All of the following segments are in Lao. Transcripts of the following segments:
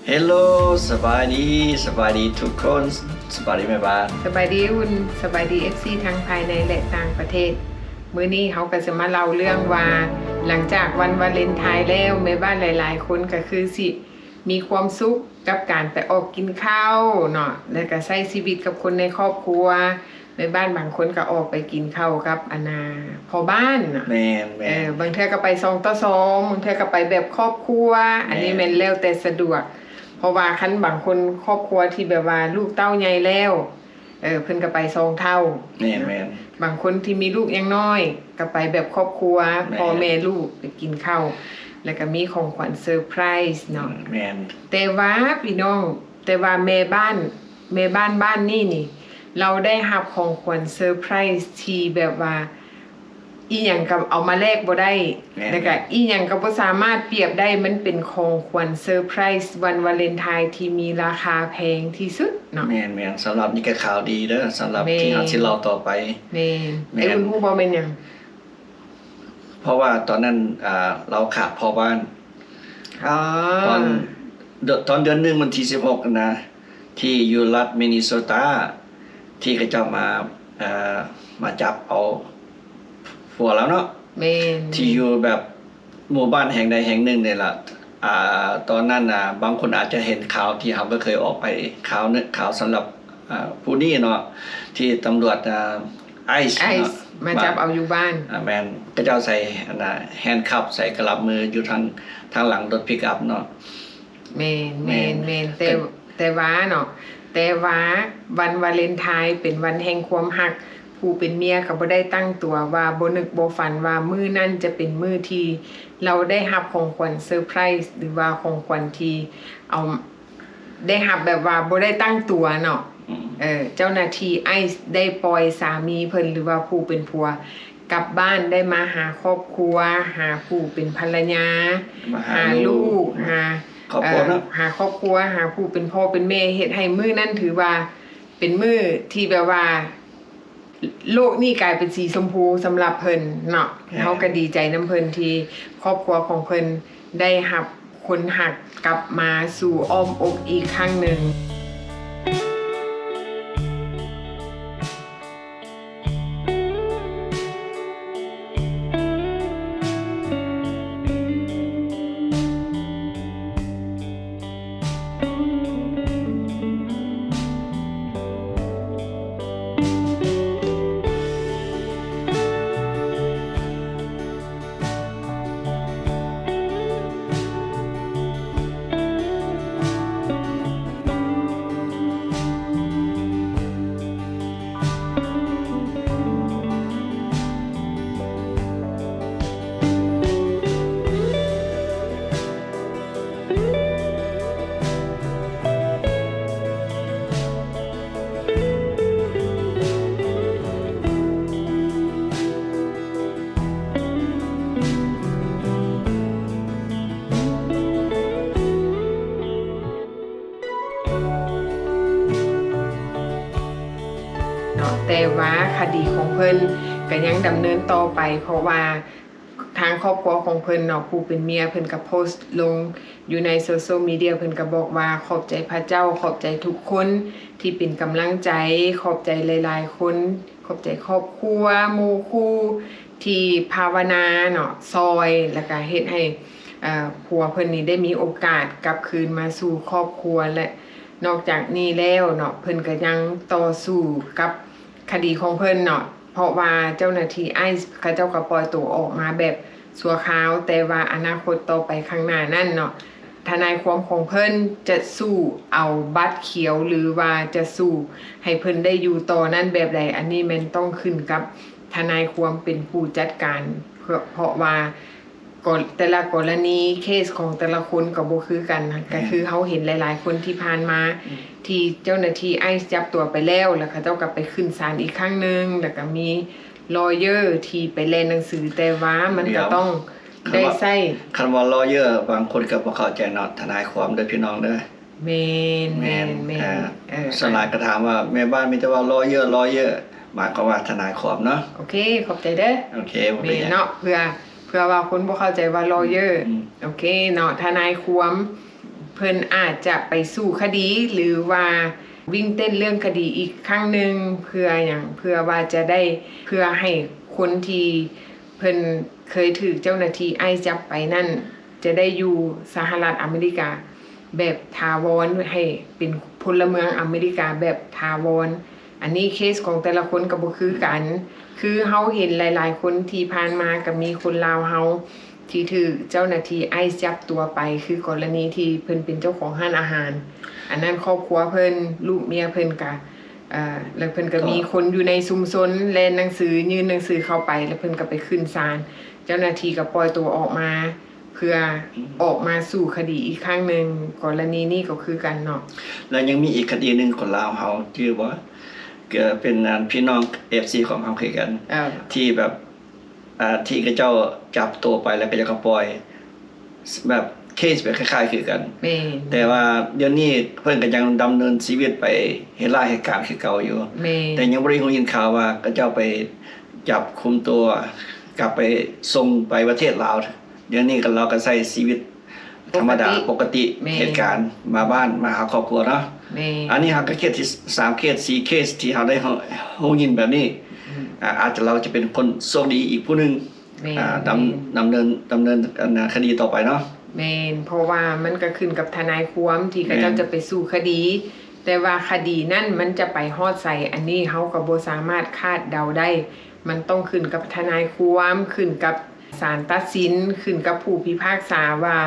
ເຮລໂລ ສະບາຍດີ ສະບາຍດີທຸກຄົນ ສະບາຍດີແມ່ບ້ານ ສະບາຍດີອຸ່ນ ສະບາຍດີ ເອັຟຊີ ທັງພາຍໃນ ແລະ ຕ່າງປະເທດ. ມື້ນີ້ເຮົາກໍຈະມາເລົ່າເລື່ອງວ່າ ຫຼັງຈາກວັນວາເລັນທາຍແລ້ວ ແມ່ບ້ານຫຼາຍໆຄົນກໍຄືຊິມີຄວາມສຸກກັບການໄປອອກກິນເຂົ້າເນາະ ແລະ ກໍໃຊ້ຊີວິດກັບຄົນໃນຄອບຄົວ. ແມ່ບ້ານບາງຄົນກໍອອກໄປກິນເຂົ້າກັບ ອັນນ່າ ພໍ່ບ້ານເນາະ ແມ່ນໆ ເອີ ບາງເທື່ອກໍໄປສອງຕໍ່ສອງ ບາງເທື່ອກໍໄປແບບຄອບຄົວ ອັນນີ້ແມ່ນແລ້ວແຕ່ສະດວກ ເພາະວ່າຄັນບາງຄົນຄອບຄົວທີ່ແບບວ່າລູກເຕົ້າໃຫຍ່ແລ້ວ ເອີ ເພິ່ນກໍໄປສອງເທົ່າ ແມ່ນໆ ບາງຄົນທີ່ມີລູກຍັງນ້ອຍກໍໄປແບບຄອບຄົວ ແມ່ນ ພໍ່ແມ່ລູກໄປກິນເຂົ້າ ແລ້ວກໍມີຂອງຂວັນເຊີໄພຣສ໌ເນາະ ແມ່ນ ແຕ່ວ່າພີ່ນ້ອງ ແຕ່ວ່າແມ່ບ້ານ ແມ່ບ້ານບ້ານນີ້ນີ້ ລາວໄດ້ຮັບຂອງຂວັນເຊີໄພຣສ໌ທີ່ແບບວ່າ ອີ່ຫຍັງກໍເອົາມາແລກບໍ່ໄດ້ ແມ່ນໆ ແລ້ວກໍອີ່ຫຍັງກໍບໍ່ສາມາດປຽບໄດ້ ມັນເປັນຂອງຂວັນເຊີໄພຣສ໌ວັນວາເລັນທາຍທີ່ມີລາຄາແພງທີ່ສຸດເນາະ ແມ່ນໆ ສຳລັບນີ້ກໍຂ່າວດີເດີ ສຳລັບ ແມ່ນ ທີ່ເຮົາຊິເລົ່າຕໍ່ໄປ ແມ່ນ ແມ່ນ ໄອ້ອຸ່ນຮູ້ບໍ່ແມ່ນຫຍັງ? ເພາະວ່າຕອນນັ້ນ ອ່າ ລາວຂາດພໍ່ບ້ານ ອໍ ຕອນ ເດືອນ ຕອນເດືອນໜຶ່ງ ວັນທີສິບຫົກນະ ທີ່ຢູ່ລັດມິນນິໂຊຕາ ທີ່ເຂົາເຈົ້າມາ ເອີ ມາຈັບເອົາຜົວລາວເນາະ ແມ່ນ ທີ່ຢູ່ແບບໝູ່ບ້ານແຫ່ງໃດແຫ່ງໜຶ່ງນີ້ລະ ອ່າ ຕອນນັ້ນນະ ບາງຄົນອາດຈະເຫັນຂ່າວທີ່ເຮົາກໍເຄີຍອອກໄປ ຂ່າວໜຶ່ງ ຂ່າວສຳລັບ ອ່າ ຜູ້ນີ້ເນາະ ທີ່ຕຳຫຼວດ ອ່າ ໄອສ໌ ໄອສ໌ ເນາະ ມາຈັບເອົາຢູ່ບ້ານ ອ່າ ແມ່ນ ເຂົາເຈົ້າໃສ່ ອັນນ່າ ແຮນຄັບ ໃສ່ກະລັບມືຢູ່ທາງ ທາງຫຼັງລົດພິກອັບເນາະ ແມ່ນ ແມ່ນ ແມ່ນ ແມ່ນ ແຕ່ ແຕ່ວ່າເນາະ ແຕ່ວ່າວັນວາເລັນທາຍເປັນວັນແຫ່ງຄວາມຮັກ ຜູ້ເປັນເມຍກໍບໍ່ໄດ້ຕັ້ງຕົວວ່າ ບໍ່ນຶກບໍ່ຝັນວ່າມື້ນັ້ນຈະເປັນມື້ທີ່ລາວໄດ້ຮັບຂອງຂວັນເຊີໄພຣສ໌ ຫຼືວ່າຂອງຂວັນທີ່ເອົາ ໄດ້ຮັບແບບວ່າບໍ່ໄດ້ຕັ້ງຕົວເນາະ ອືມ ເອີ ເຈົ້າໜ້າທີ່ໄອສ໌ໄດ້ປ່ອຍສາມີເພິ່ນ ຫຼືວ່າຜູ້ເປັນຜົວກັບບ້ານ ໄດ້ມາຫາຄອບຄົວ ຫາຜູ້ເປັນພັນລະຍາ ມາຫາ ຫາລູກ ລູກ ຫາຄອບຄົວເນາະ ເອີ ຫາຄອບຄົວ ຫາຜູ້ເປັນພໍ່ເປັນແມ່ ເຮັດໃຫ້ມື້ນັ້ນຖືວ່າເປັນມື້ທີ່ແບບວ່າ ໂລກນີ້ກາຍເປັນສີຊົມພູສຳລັບເພິ່ນເນາະ ແມ່ນ ເຮົາກໍດີໃຈນຳເພິ່ນທີ່ຄອບຄົວຂອງເພິ່ນໄດ້ຮັບຄົນຮັກກັບມາສູ່ອ້ອມອົກອີກຄັ້ງໜຶ່ງ. ເນາະ ແຕ່ວ່າຄະດີຂອງເພິ່ນກໍຍັງດຳເນີນຕໍ່ໄປ ເພາະວ່າທາງຄອບຄົວຂອງເພິ່ນເນາະ ຜູ້ເປັນເມຍເພິ່ນກໍໂພສລົງຢູ່ໃນໂຊຊຽວມີເດຍ ເພິ່ນກໍບອກວ່າ ຂອບໃຈພະເຈົ້າ ຂອບໃຈທຸກຄົນທີ່ເປັນກຳລັງໃຈ ຂອບໃຈຫຼາຍໆຄົນ ຂອບໃຈຄອບຄົວ ໝູ່ຄູ່ທີ່ພາວະນາເນາະ ຊ່ອຍ ແລ້ວກະເຮັດໃຫ້ ເອີ ຜົວເພິ່ນນີ້ໄດ້ມີໂອກາດກັບຄືນມາສູ່ຄອບຄົວ ແລະ ນອກຈາກນີ້ແລ້ວເນາະ ເພິ່ນກໍຍັງຕໍ່ສູ້ກັບຄະດີຂອງເພິ່ນເນາະ ເພາະວ່າເຈົ້າໜ້າທີ່ໄອສ໌ເຂົາເຈົ້າກໍປ່ອຍໂຕອອກມາແບບຊົ່ວຄາວ ແຕ່ວ່າອະນາຄົດຕໍ່ໄປຂ້າງໜ້ານັ້ນເນາະ ທະນາຍຄວາມຂອງເພິ່ນຈະສູ້ເອົາບັດຂຽວ ຫຼືວ່າຈະສູ້ໃຫ້ເພິ່ນໄດ້ຢູ່ຕໍ່ນັ້ນແບບໃດ ອັນນີ້ແມ່ນຕ້ອງຂຶ້ນກັບທະນາຍຄວາມເປັນຜູ້ຈັດການ ເພາະ ເພາະວ່າກໍແຕ່ລະກໍລະນີ ເຄສຂອງແຕ່ລະຄົນກໍບໍ່ຄືກັນ ແມ່ນ ກໍຄືເຮົາເຫັນຫຼາຍໆຄົນທີ່ຜ່ານມາ ອືມ ທີ່ເຈົ້າໜ້າທີ່ໄອສ໌ຈັບຕົວໄປແລ້ວ ແລ້ວເຂົາເຈົ້າກໍໄປຂຶ້ນສານອີກຄັ້ງໜຶ່ງ ແລ້ວກໍມີ lawyer ທີ່ໄປແລ່ນໜັງສື ແຕ່ວ່າມັນກໍຕ້ອງ ໄດ້ໃຊ້ ຄັນວ່າ lawyer ບາງຄົນກໍບໍ່ເຂົ້າໃຈເນາະ ທະນາຍຄວາມເດີພີ່ນ້ອງເດີ. ແມ່ນ ແມ່ນ ແມ່ນ ແມ່ນ ເອີ ສ່ວນຫຼາຍກໍຖາມວ່າແມ່ບ້ານມີແຕ່ວ່າ lawyer lawyer ໝາຍຄວາມວ່າທະນາຍຄວາມເນາະ. ໂອເຄ ຂອບໃຈເດີ. ໂອເຄ ບໍ່ເປັນຫຍັງ ແມ່ນເນາະ ເພື່ອ ເພື່ອວ່າຄົນບໍ່ເຂົ້າໃຈວ່າ lawyer ອືມ ໂອເຄເນາະ ທະນາຍຄວາມ. ເພິ່ນອາດຈະໄປສູ້ຄະດີ ຫຼືວ່າວິ່ງເຕັ້ນເລື່ອງຄະດີອີກຄັ້ງໜຶ່ງ. ເພື່ອຫຍັງ? ເພື່ອວ່າຈະໄດ້ ເພື່ອໃຫ້ຄົນທີ່ເພິ່ນເຄີຍຖືກເຈົ້າໜ້າທີ່ໄອສ໌ຈັບໄປນັ້ນ ຈະໄດ້ຢູ່ສະຫະລັດອາເມລິກາແບບຖາວອນ ໃຫ້ເປັນພົນລະເມືອງອາເມລິກາແບບຖາວອນ. ອັນນີ້ເຄສຂອງແຕ່ລະຄົນກໍບໍ່ຄືກັນ. ຄືເຮົາເຫັນຫຼາຍໆຄົນທີ່ຜ່ານມາກໍມີຄົນລາວເຮົາທີ່ຖືກເຈົ້າໜ້າທີ່ໄອສ໌ຈັບຕົວໄປ ຄືກໍລະນີທີ່ເພິ່ນເປັນເຈົ້າຂອງຮ້ານອາຫານ. ອັນນັ້ນຄອບຄົວເພິ່ນ ລູກເມຍເພິ່ນກະ ເອີ ແລ້ວເພິ່ນກໍມີຄົນຢູ່ໃນຊຸມຊົນແລ່ນໜັງສື ຍື່ນໜັງສືເຂົ້າໄປ ແລ້ວເພິ່ນກໍໄປຂຶ້ນສານ ເຈົ້າໜ້າທີ່ກໍປ່ອຍຕົວອອກມາ ເພື່ອອອກມາສູ້ຄະດີອີກຄັ້ງໜຶ່ງ. ກໍລະນີນີ້ກໍຄືກັນເນາະ. ແລ້ວຍັງມີອີກຄະດີໜຶ່ງ ຄົນລາວເຮົາຈື່ບໍ່? ກໍເປັນອັນພີ່ນ້ອງເອັຟຊີຂອງເຮົາຄືກັນ ເອີ ທີ່ແບບ ອ່າ ທີ່ເຂົາເຈົ້າຈັບໂຕໄປ ແລ້ວເຂົາເຈົ້າກໍປ່ອຍ ແບບເຄສແບບຄ້າຍໆຄືກັນ. ແມ່ນ. ແຕ່ວ່າດຽວນີ້ເພິ່ນກໍຍັງດຳເນີນຊີວິດໄປເຮັດລາຍເຮັດການຄືເກົ່າຢູ່. ແມ່ນ. ແຕ່ຍັງບໍ່ໄດ້ຮູ້ຍິນຂ່າວວ່າເຂົາເຈົ້າໄປຈັບຄຸມຕົວ ກັບໄປສົ່ງໄປປະເທດລາວ. ດຽວນີ້ກໍ ລາວກໍໃຊ້ຊີວິດທຳມະດາ ປົກກະຕິ ປົກກະຕິ. ແມ່ນ. ເຮັດການ ມາບ້ານ ມາຫາຄອບຄົວເນາະ. ແມ່ນ. ອັນນີ້ເຮົາກໍເຄສທີສາມ ເຄສ ສີ່ ເຄສທີ່ເຮົາໄດ້ ຮູ້ຍິນແບບນີ້. ອືມ. ອາ ອາດຈະ ລາວຈະເປັນຄົນໂຊກດີອີກຜູ້ໜຶ່ງ. ແມ່ນ. ອາ ດຳ ແມ່ນ ດຳເນີນ ດຳເນີນ ອັນ ຄະດີຕໍ່ໄປເນາະ. ແມ່ນ. ເພາະວ່າມັນກໍຂຶ້ນກັບທະນາຍຄວາມທີ່ເຂົາເຈົ້າ ແມ່ນ ຈະໄປສູ້ຄະດີ ແຕ່ວ່າຄະດີນັ້ນມັນຈະໄປຮອດໃສ ອັນນີ້ເຮົາກໍບໍ່ສາມາດຄາດເດົາໄດ້. ມັນຕ້ອງຂຶ້ນກັບທະນາຍຄວາມ ຂຶ້ນກັບສານຕັດສິນ ຂຶ້ນກັບຜູ້ພິພາກສາວ່າ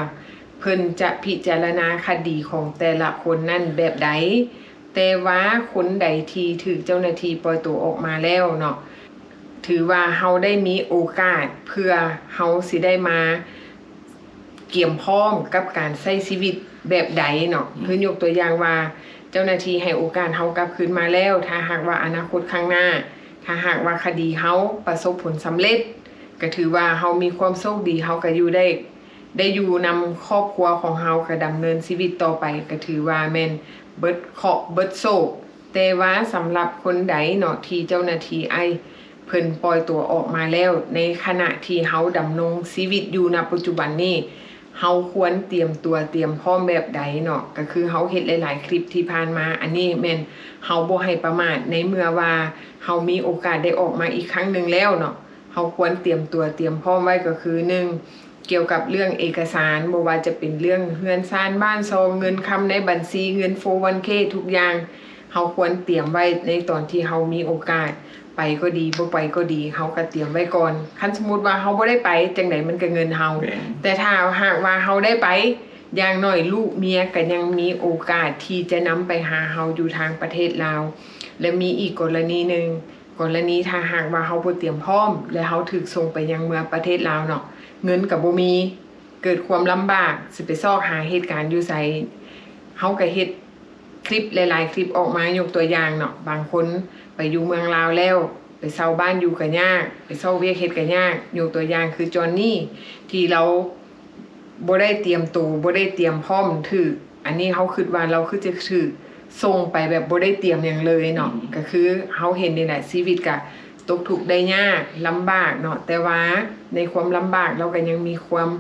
ເພິ່ນຈະພິຈາລະນາຄະດີຂອງແຕ່ລະຄົນນັ້ນແບບໃດ. ແຕ່ວ່າຄົນໃດທີ່ຖືກເຈົ້າໜ້າທີ່ປ່ອຍຕົວອອກມາແລ້ວເນາະ ຖືວ່າເຮົາໄດ້ມີໂອກາດເພື່ອເຮົາຊິໄດ້ມາກຽມພ້ອມກັບການໃຊ້ຊີວິດແບບໃດເນາະ. ອືມ. ຄືຍົກຕົວຢ່າງວ່າ ເຈົ້າໜ້າທີ່ໃຫ້ໂອກາດເຮົາກັບຄືນມາແລ້ວ ຖ້າຫາກວ່າອະນາຄົດຂ້າງໜ້າ ຖ້າຫາກວ່າຄະດີເຮົາປະສົບຜົນສຳເລັດ ກໍຖືວ່າເຮົາມີຄວາມໂຊກດີ ເຮົາກໍຢູ່ໄດ້ ໄດ້ຢູ່ນຳຄອບຄົວຂອງເຮົາ ກໍດຳເນີນຊີວິດຕໍ່ໄປ ກໍຖືວ່າແມ່ນເບິດເຄາະເບິດໂສກ. ແຕ່ວ່າສຳລັບຄົນໃດເນາະ ທີ່ເຈົ້າໜ້າທີ່ໄອສ໌ເພິ່ນປ່ອຍຕົວອອກມາແລ້ວ ໃນຂະນະທີ່ເຮົາດຳລົງຊີວິດຢູ່ນະປັດຈຸບັນນີ້ ເຮົາຄວນຕຽມຕົວຕຽມພ້ອມແບບໃດເນາະ? ກໍຄືເຮົາເຮັດຫຼາຍໆຄລິບທີ່ຜ່ານມາ ອັນນີ້ແມ່ນເຮົາບໍ່ໃຫ້ປະໝາດ ໃນເມື່ອວ່າເຮົາມີໂອກາດໄດ້ອອກມາອີກຄັ້ງໜຶ່ງແລ້ວເນາະ ເຮົາຄວນຕຽມຕົວຕຽມພ້ອມໄວ້ ກໍຄື ໜຶ່ງ ກ່ຽວກັບເລື່ອງເອກະສານ ບໍ່ວ່າຈະເປັນເລື່ອງເຮືອນຊານບ້ານຊ່ອງ ເງິນຄຳໃນບັນຊີ ເງິນໂຟວັນເຄ ທຸກຢ່າງ ເຮົາຄວນຕຽມໄວ້ໃນຕອນທີ່ເຮົາມີໂອກາດ ໄປກໍດີ ບໍ່ໄປກໍດີ ເຮົາກໍຕຽມໄວ້ກ່ອນ. ຄັນສົມມຸດວ່າເຮົາບໍ່ໄດ້ໄປ ຈັ່ງໃດມັນກໍເງິນເຮົາ. ແມ່ນ. ແຕ່ຖ້າຫາກວ່າເຮົາໄດ້ໄປ ຢ່າງໜ້ອຍລູກເມຍກໍຍັງມີໂອກາດທີ່ຈະນຳໄປຫາເຮົາຢູ່ທາງປະເທດລາວ. ແລະ ມີອີກກໍລະນີໜຶ່ງ ກໍລະນີຖ້າຫາກວ່າເຮົາບໍ່ຕຽມພ້ອມ ແລະ ເຮົາຖືກສົ່ງໄປຍັງເມືອງປະເທດລາວເນາະ ເງິນກໍບໍ່ມີ ເກີດຄວາມລຳບາກ ຊິໄປຊອກຫາເຮັດການຢູ່ໃສ? ເຮົາກໍເຮັດຄລິບຫຼາຍໆຄລິບອອກມາ ຍົກຕົວຢ່າງເນາະ ບາງຄົນໄປຢູ່ເມືອງລາວແລ້ວ ໄປເຊົ່າບ້ານຢູ່ກໍຍາກ ໄປຊອກວຽກເຮັດກໍຍາກ. ຍົກຕົວຢ່າງຄືຈອນນີ້ ທີ່ລາວ ບໍ່ໄດ້ຕຽມໂຕ ບໍ່ໄດ້ຕຽມພ້ອມຖືກ ອັນນີ້ເຮົາຄິດວ່າລາວຄືຈະຖືກສົ່ງໄປແບບບໍ່ໄດ້ຕຽມຫຍັງເລີຍເນາະ. ອືມ. ກໍຄືເຮົາເຫັນນີ້ແຫຼະ ຊີວິດກະຕົກທຸກໄດ້ຍາກ ລຳບາກເນາະ ແຕ່ວ່າໃນຄວາມລຳບາກລາວກໍຍັງມີຄວາມ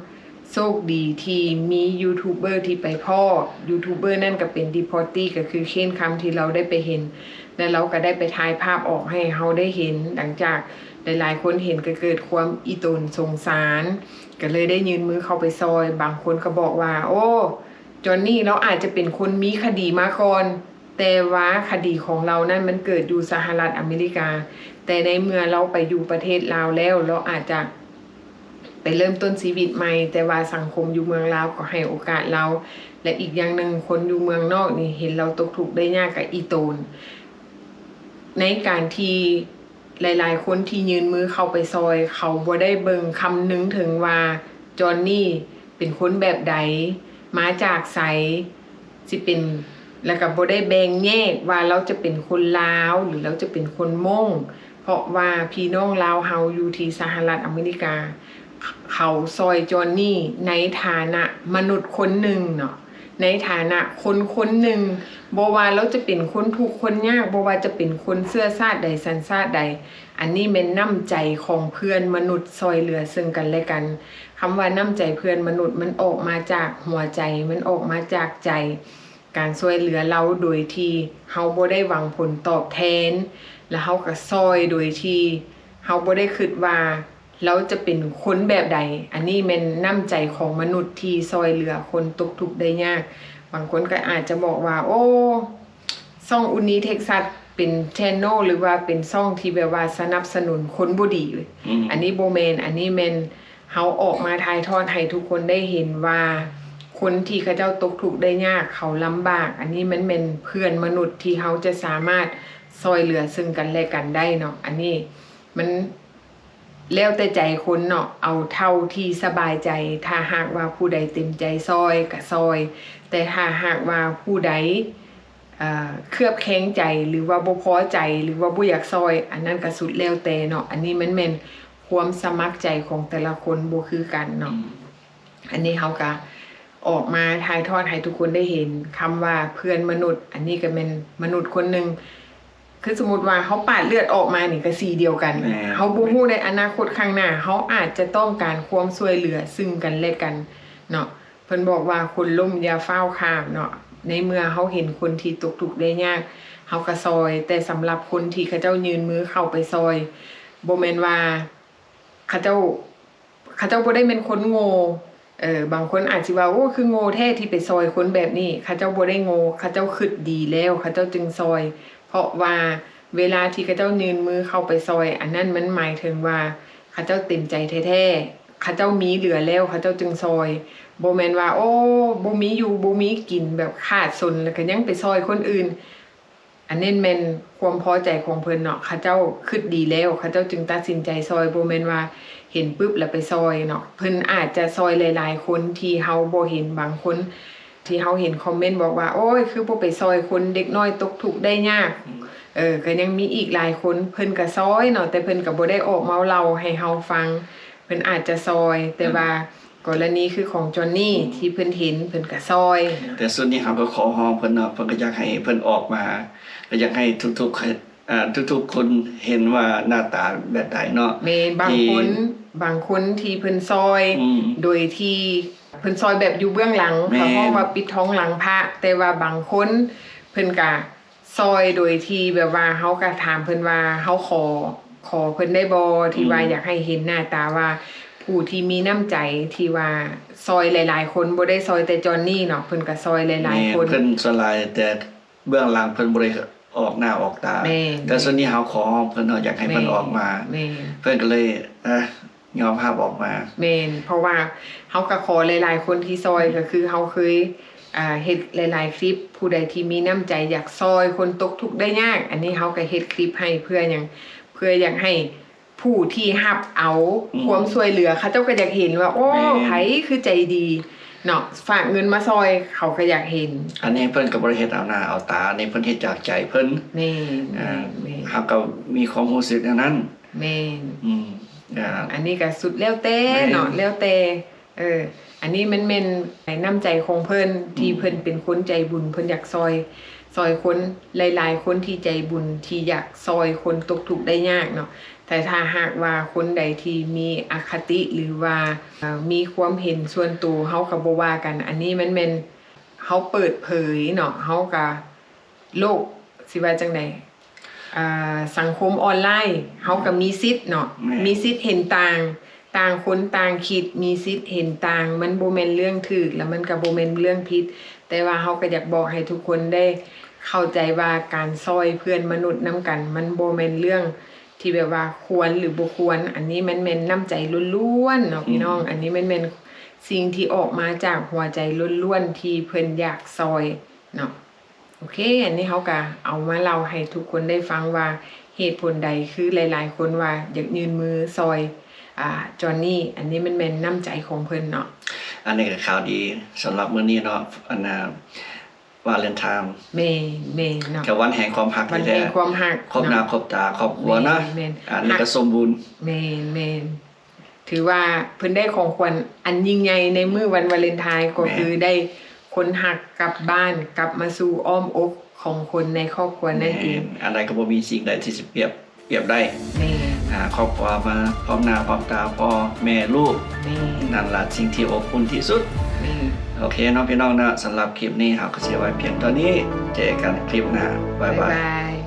ໂຊກດີທີ່ມີຢູທູບເບີທີ່ໄປພໍ້ ຢູທູບເບີນັ້ນກໍເປັນ Deportee ກໍຄືເຄນຄຳ ທີ່ລາວໄດ້ໄປເຫັນ ແລະ ລາວກໍໄດ້ໄປຖ່າຍພາບອອກໃຫ້ເຮົາໄດ້ເຫັນ. ຫຼັງຈາກຫຼາຍໆຄົນເຫັນກໍເກີດຄວາມອີ່ຕົນສົງສານ ກໍເລີຍໄດ້ຍື່ນມືເຂົ້າໄປຊ່ອຍ. ບາງຄົນກໍບອກວ່າ ໂອ້ ຈອນນີ້ລາວອາດຈະເປັນຄົນມີຄະດີມາກ່ອນ ແຕ່ວ່າຄະດີຂອງລາວນັ້ນມັນເກີດຢູ່ສະຫະລັດອາເມລິກາ ແຕ່ໃນເມື່ອລາວໄປຢູ່ປະເທດລາວແລ້ວ ລາວອາດຈະໄປເລີ່ມຕົ້ນຊີວິດໃໝ່ ແຕ່ວ່າສັງຄົມຢູ່ເມືອງລາວກໍໃຫ້ໂອກາດລາວ ແລະ ອີກຢ່າງໜຶ່ງ ຄົນຢູ່ເມືອງນອກນີ້ເຫັນລາວຕົກທຸກໄດ້ຍາກກໍອີ່ໂຕນ. ໃນການທີ່ ຫຼາຍໆຄົນທີ່ຍື່ນມືເຂົ້າໄປຊ່ອຍ ເຂົາບໍ່ໄດ້ເບິ່ງຄຳນຶງເຖິງວ່າຈອນນີ້ເປັນຄົນແບບໃດ ມາຈາກໃສ ຊິເປັນ ແລ້ວກໍບໍ່ໄດ້ແບ່ງແຍກວ່າລາວຈະເປັນຄົນລາວ ຫຼື ລາວຈະເປັນຄົນມົ້ງ ເພາະວ່າພີ່ນ້ອງລາວເຮົາຢູ່ທີ່ສະຫະລັດອາເມລິກາ ເຂົາຊ່ອຍຈອນນີ້ໃນຖານະມະນຸດຄົນໜຶ່ງເນາະ ໃນຖານະຄົນຄົນໜຶ່ງ ບໍ່ວ່າລາວຈະເປັນຄົນທຸກຄົນຍາກ ບໍ່ວ່າຈະເປັນຄົນເຊື້ອຊາດໃດສັນຊາດໃດ ອັນນີ້ແມ່ນນ້ຳໃຈຂອງເພື່ອນມະນຸດຊ່ອຍເຫຼືອເຊິ່ງກັນແລະກັນ. ຄຳວ່ານ້ຳໃຈເພື່ອນມະນຸດ ມັນອອກມາຈາກຫົວໃຈ, ມັນອອກມາຈາກໃຈ. ການຊ່ວຍເຫຼືອລາວໂດຍທີ່ເຮົາບໍ່ໄດ້ຫວັງຜົນຕອບແທນ ແລະ ເຮົາກໍຊ່ອຍໂດຍທີ່ເຮົາບໍ່ໄດ້ຄິດວ່າລາວຈະເປັນຄົນແບບໃດ. ອັນນີ້ແມ່ນນ້ຳໃຈຂອງມະນຸດທີ່ຊ່ອຍເຫຼືອຄົນຕົກທຸກໄດ້ຍາກ. ບາງຄົນກໍອາດຈະບອກວ່າ ໂອ້ ຊ່ອງອຸນນີເທັກຊັສເປັນແຊນແນວ ຫຼືວ່າເປັນຊ່ອງທີ່ແບບວ່າສະໜັບສະໜູນຄົນບໍ່ດີ. ອືມ ອັນນີ້ບໍ່ແມ່ນ, ອັນນີ້ແມ່ນເຮົາອອກມາຖ່າຍທອດໃຫ້ທຸກຄົນໄດ້ເຫັນວ່າ ຄົນທີ່ເຂົາເຈົ້າຕົກທຸກໄດ້ຍາກ, ເຂົາລຳບາກ, ອັນນີ້ມັນແມ່ນເພື່ອນມະນຸດທີ່ເຮົາຈະສາມາດຊ່ອຍເຫຼືອເຊິ່ງກັນແລະກັນໄດ້ເນາະ. ອັນນີ້ມັນ ແລ້ວແຕ່ໃຈຄົນເນາະ, ເອົາເທົ່າທີ່ສະບາຍໃຈ. ຖ້າຫາກວ່າຜູ້ໃດເຕັມໃຈຊ່ອຍກໍຊ່ອຍ, ແຕ່ຖ້າຫາກວ່າຜູ້ໃດ ເອີ ເຄືອບແຄງໃຈ ຫຼືວ່າບໍ່ພໍໃຈ ຫຼືວ່າບໍ່ຢາກຊ່ອຍ, ອັນນັ້ນກໍສຸດແລ້ວແຕ່ເນາະ. ອັນນີ້ມັນແມ່ນຄວາມສະໝັກໃຈຂອງແຕ່ລະຄົນບໍ່ຄືກັນເນາະ. ອືມ ອັນນີ້ເຮົາກໍອອກມາຖ່າຍທອດໃຫ້ທຸກຄົນໄດ້ເຫັນຄຳວ່າເພື່ອນມະນຸດ. ອັນນີ້ກໍແມ່ນມະນຸດຄົນໜຶ່ງ ຄືສົມມຸດວ່າເຮົາປາດເລືອດອອກມານີ້ກໍສີດຽວກັນ. ແມ່ນ. ເຮົາບໍ່ຮູ້ໃນອະນາຄົດຂ້າງໜ້າ ເຮົາອາດຈະຕ້ອງການຄວາມຊ່ວຍເຫຼືອເຊິ່ງກັນແລະກັນເນາະ. ເພິ່ນບອກວ່າຄົນລົ້ມຢ່າຟ້າວຂ້າມເນາະ. ໃນເມື່ອເຮົາເຫັນຄົນທີ່ຕົກທຸກໄດ້ຍາກ ເຮົາກໍຊ່ອຍ, ແຕ່ສຳລັບຄົນທີ່ເຂົາເຈົ້າຍື່ນມືເຂົ້າໄປຊ່ອຍ ບໍ່ແມ່ນວ່າເຂົາເຈົ້າ ເຂົາເຈົ້າບໍ່ໄດ້ແມ່ນຄົນໂງ່. ເອີ ບາງຄົນອາດຊິວ່າ ໂອ້ ຄືໂງ່ແທ້ທີ່ໄປຊ່ອຍຄົນແບບນີ້. ເຂົາເຈົ້າບໍ່ໄດ້ໂງ່, ເຂົາເຈົ້າຄິດດີແລ້ວ ເຂົາເຈົ້າຈຶ່ງຊ່ອຍ. ເພາະວ່າເວລາທີ່ເຂົາເຈົ້າຍື່ນມືເຂົ້າໄປຊ່ອຍ ອັນນັ້ນມັນໝາຍເຖິງວ່າເຂົາເຈົ້າເຕັມໃຈແທ້ໆ, ເຂົາເຈົ້າມີເຫຼືອແລ້ວ ເຂົາເຈົ້າຈຶ່ງຊ່ອຍ. ບໍ່ແມ່ນວ່າ ໂອ້ ບໍ່ມີຢູ່ ບໍ່ມີກິນ ແບບຂາດສົນ ແລ້ວກໍຍັງໄປຊ່ອຍຄົນອື່ນ. ອັນນັ້ນແມ່ນຄວາມພໍໃຈຂອງເພິ່ນເນາະ, ເຂົາເຈົ້າຄິດດີແລ້ວ ເຂົາເຈົ້າຈຶ່ງຕັດສິນໃຈຊ່ອຍ, ບໍ່ແມ່ນວ່າເຫັນປຶບແລ້ວໄປຊ່ອຍເນາະ. ເພິ່ນອາດຈະຊ່ອຍຫຼາຍໆຄົນທີ່ເຮົາບໍ່ເຫັນ. ບາງຄົນທີ່ເຮົາເຫັນຄອມເມັນບອກວ່າ ໂອ້ຍ ຄືບໍ່ໄປຊ່ອຍຄົນເດັກນ້ອຍຕົກທຸກໄດ້ຍາກ. ເອີ ກໍຍັງມີອີກຫຼາຍຄົນ ເພິ່ນກໍຊ່ອຍເນາະ, ແຕ່ເພິ່ນກໍບໍ່ໄດ້ອອກມາເລົ່າໃຫ້ເຮົາຟັງ. ເພິ່ນອາດຈະຊ່ອຍ ແຕ່ ອືມ ວ່າ ກໍລະນີຄືຂອງຈອນນີ ອືມ ທີ່ເພິ່ນເຫັນ ເພິ່ນກະຊ່ອຍ. ແຕ່ສຸດນີ້ເຮົາກໍຂໍຮ້ອງເພິ່ນເນາະ, ເພິ່ນກໍຢາກໃຫ້ເພິ່ນອອກມາ, ກໍຢາກໃຫ້ທຸກໆ ເອີ ທຸກໆຄົນເຫັນວ່າໜ້າຕາແບບໃດເນາະ. ແມ່ນ, ບາງຄົນ ທີ່ ບາງຄົນທີ່ເພິ່ນຊ່ອຍ ອືມ ໂດຍທີ່ເພິ່ນຊ່ອຍແບບຢູ່ເບື້ອງຫຼັງ, ແມ່ນ ເຂົາຮ້ອງວ່າປິດທອງຫຼັງພະ, ແຕ່ວ່າບາງຄົນເພິ່ນກະ ຊ່ອຍໂດຍທີ່ແບບວ່າເຮົາກໍຖາມເພິ່ນວ່າ ເຮົາຂໍ ຂໍເພິ່ນໄດ້ບໍ່ ທີ່ວ່າ ອືມ ຢາກໃຫ້ເຫັນໜ້າຕາວ່າຜູ້ທີ່ມີນ້ຳໃຈ ທີ່ວ່າຊ່ອຍຫຼາຍໆຄົນ, ບໍ່ໄດ້ຊ່ອຍແຕ່ຈອນນີເນາະ, ເພິ່ນກໍຊ່ອຍຫຼາຍໆຄົນ. ແມ່ນ, ເພິ່ນສ່ວນຫຼາຍແຕ່ເບື້ອງຫຼັງ ເພິ່ນບໍ່ໄດ້ອອກໜ້າອອກຕາ. ແມ່ນ, ແຕ່ສ່ວນນີ້ເຮົາຂໍຮ້ອງເພິ່ນເນາະ, ຢາກໃຫ້ເພິ່ນ ແມ່ນ ອອກມາ. ແມ່ນ, ເພິ່ນກໍເລີຍ ອ່ະ ຍອມຮັບອອກມາ. ແມ່ນ, ເພາະວ່າເຮົາກໍຂໍຫຼາຍໆຄົນທີ່ຊ່ອຍ, ອືມ ກໍຄືເຮົາເຄີຍ ອ່າ ເຮັດຫຼາຍໆຄລິບ, ຜູ້ໃດທີ່ມີນ້ຳໃຈຢາກຊ່ອຍຄົນຕົກທຸກໄດ້ຍາກ, ອັນນີ້ເຮົາກໍເຮັດຄລິບໃຫ້ເພື່ອຫຍັງ? ເພື່ອຢາກໃຫ້ຜູ້ທີ່ຮັບເອົາ ອືມ ຄວາມຊ່ວຍເຫຼືອ ເຂົາເຈົ້າກໍຢາກເຫັນວ່າ ໂອ້ ແມ່ນ ໃຜຄືໃຈດີເນາະ, ຝາກເງິນມາຊ່ອຍ ເຂົາກໍຢາກເຫັນ. ອັນນີ້ເພິ່ນກໍບໍ່ໄດ້ເຮັດເອົາໜ້າເອົາຕາ, ອັນນີ້ເພິ່ນເຮັດຈາກໃຈເພິ່ນ. ແມ່ນ, ອ່າ ແມ່ນ, ເຮົາກໍມີຄວາມຮູ້ສຶກແນວນັ້ນ. ແມ່ນ, ອືມ ອ່າ ອັນນີ້ກໍສຸດແລ້ວແຕ່ເນາະ, ແມ່ນ ແລ້ວແຕ່ ເອີ ອັນນີ້ມັນແມ່ນນ້ຳໃຈຂອງເພິ່ນ ອືມ ທີ່ເພິ່ນເປັນຄົນໃຈບຸນ, ເພິ່ນຢາກຊ່ອຍ ຊ່ອຍຄົນຫຼາຍໆຄົນທີ່ໃຈບຸນ ທີ່ຢາກຊ່ອຍຄົນຕົກທຸກໄດ້ຍາກເນາະ. ແຕ່ຖ້າຫາກວ່າຄົນໃດທີ່ມີອະຄະຕິ ຫຼືວ່າ ເອີ ມີຄວາມເຫັນສ່ວນໂຕ ເຮົາກໍບໍ່ວ່າກັນ. ອັນນີ້ມັນແມ່ນເຮົາເປີດເຜີຍເນາະ, ເຮົາກໍ ໂລກ ຊິວ່າຈັ່ງໃດ ອ່າ ສັງຄົມອອນລາຍ ເຮົາກໍມີສິດເນາະ, ແມ່ນ ມີສິດເຫັນຕ່າງ, ຕ່າງຄົນຕ່າງຄິດ, ມີສິດເຫັນຕ່າງ, ມັນບໍ່ແມ່ນເລື່ອງຖືກ ແລະ ມັນກໍບໍ່ແມ່ນເລື່ອງຜິດ, ແຕ່ວ່າເຮົາກໍຢາກບອກໃຫ້ທຸກຄົນໄດ້ເຂົ້າໃຈວ່າ ການຊ່ອຍເພື່ອນມະນຸດນຳກັນ ມັນບໍ່ແມ່ນເລື່ອງທີ່ແບບວ່າຄວນ ຫຼື ບໍ່ຄວນ. ອັນນີ້ມັນແມ່ນນ້ຳໃຈລ້ວນໆເນາະ ອືມ ພີ່ນ້ອງ, ອັນນີ້ມັນແມ່ນສິ່ງທີ່ອອກມາຈາກຫົວໃຈລ້ວນໆ ທີ່ເພິ່ນຢາກຊ່ອຍເນາະ. ໂອເຄ, ອັນນີ້ເຮົາກະເອົາມາເລົ່າໃຫ້ທຸກຄົນໄດ້ຟັງວ່າ ເຫດຜົນໃດຄືຫຼາຍໆຄົນວ່າຢາກຍື່ນມືຊ່ອຍ ອ່າ ຈອນນີ, ອັນນີ້ມັນແມ່ນນ້ຳໃຈຂອງເພິ່ນເນາະ. ອັນນີ້ກໍຂ່າວດີສຳລັບມື້ນີ້ເນາະ, ອັນນ່າ ວາເລນທາຍ. ແມ່ນ, ແມ່ນເນາະ, ກໍວັນແຫ່ງຄວາມຮັກ. ວັນແຫ່ງຄວາມຮັກ, ຄົບໜ້າ ເນາະ ຄົບຕາຄອບຄົວເນາະ. ແມ່ນ, ແມ່ນ, ອັນນີ້ກໍສົມບູນ. ແມ່ນ, ແມ່ນ. ຖືວ່າເພິ່ນໄດ້ຂອງຂວັນອັນຍິ່ງໃຫຍ່ໃນມື້ວັນວາເລນທາຍ ກໍ ແມ່ນ ຄືໄດ້ຄົນຮັກກັບບ້ານ ກັບມາສູ່ອ້ອມອົກຂອງຄົນໃນຄອບຄົວນັ້ນເອງ. ແມ່ນ, ອັນໃດກໍບໍ່ມີສິ່ງໃດທີ່ຊິປຽບ ປຽບໄດ້. ແມ່ນ, ອ່າ ຄອບຄົວມາພ້ອມໜ້າພ້ອມຕາ ພໍ່ແມ່ລູກ ແມ່ນ ນັ້ນລະສິ່ງທີ່ອົບອຸ່ນທີ່ສຸດ ແມ່ນ ໂອເຄເນາະພີ່ນ້ອງເນາະ ສຳລັບຄລິບນີ້ເຮົາກໍຊິໄວ້ພຽງເທົ່ານີ້ ເຈີກັນຄລິບໜ້າ ບາຍບາຍ ບາຍບາຍ